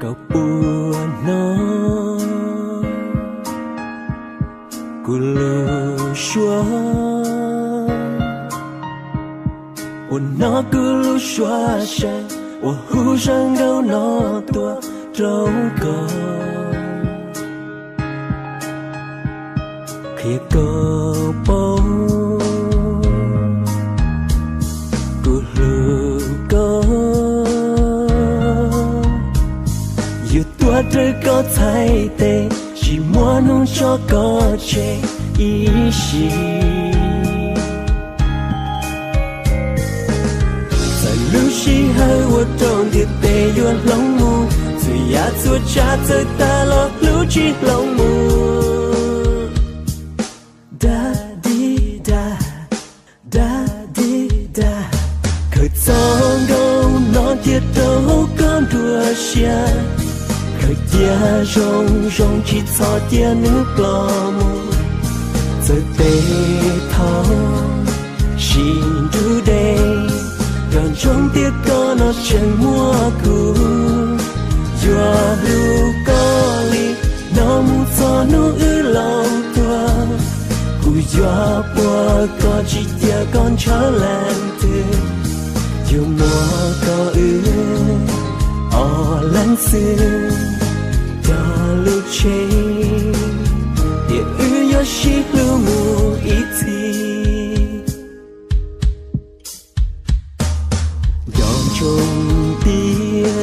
Tau puas hnov kuv lub suab uas hnov kuv lub suab sai uas hu zaj nkauj no tuaj rau koj. Qhia koj paub kuv hlub koj, yuav tuaj raws koj txhais tes, tsis muaj hnub tso koj tseg ib sim. Txawm lub sij hawm ua rau ntiaj teb yuav hloov mus, txhua yam txhua tsav txawm tas los hlub tsis hloov mus. Da di da, da di da. Khaws txoj nkauj no cia rau hauv koj nruab siab, khaws cia zoo zoo tsis txhob cia nws ploj mus. Txawm peb thaum sib nrug deb, nco ntsoov tias koj no tseem muaj kuv, yuav hlub koj li no mus txog hnub wb laus tuag. Kuv yuav puag koj tsis cia koj ntshaw leej twg, yuav muab koj wb ob leeg xwb coj lub tsheb, tiam wb yuav sib hlub mus ib txhis. Nco ntsoov tias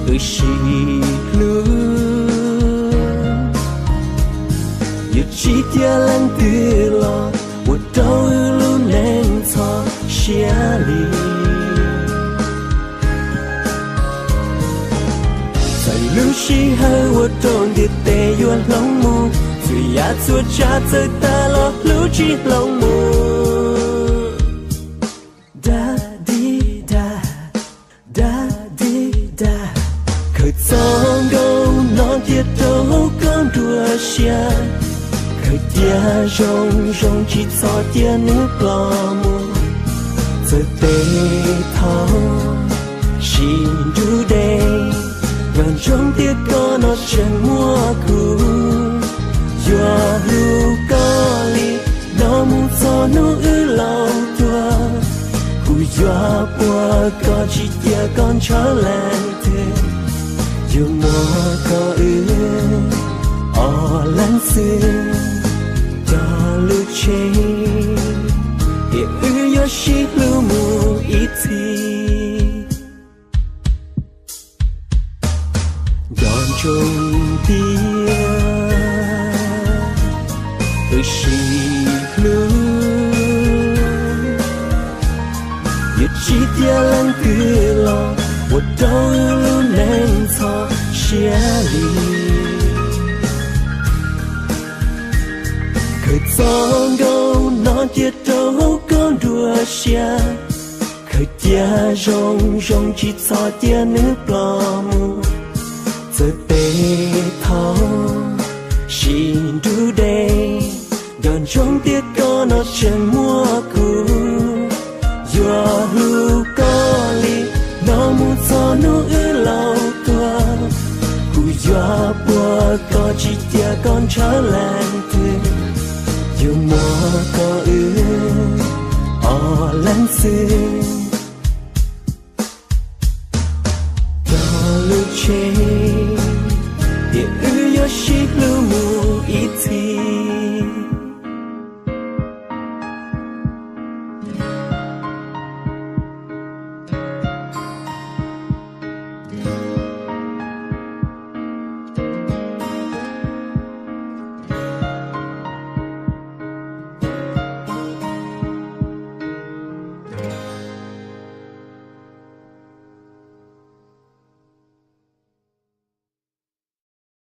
wb sib hlub, yuav tsis cia leej twg los ua rau wb lub neej txhos siab li. Txawm lub sij hawm ua rau ntiaj teb yuav hloov mus, txhua yam txhua tsav txawm tas los hlub tsis hloov mus. Da di da, da di da. Khaws txoj nkauj no cia rau hauv koj nruab siab, khaws cia zoo zoo tsis txhob cia nws ploj mus. Txawm peb thaum sib nrug deb, nco ntsoov tias koj no tseem muaj kuv, yuav hlub koj li no mus txog hnub wb laus tuag. Kuv yuav puag koj tsis cia koj ntshaw leej twg, yuav muab koj wb ob leeg xwb coj lub tsheb, tiam wb yuav sib hlub mus ib txhis. Nco ntsoov tias wb sib hlub, yuav tsis cia leej twg los ua rau wb lub neej txhos siab li. Khaws txoj nkauj no cia rau hauv koj nruab siab, khaws cia zoo zoo tsis txhob cia nws ploj mus. Txawm peb thaum sib nrug deb, nco ntsoov tias koj no tseem muaj kuv, yuav hlub koj li no mus txog hnub wb laus tuag. Kuv yuav puag koj tsis cia koj ntshaw leej twg, yuav muab koj wb ob leeg xwb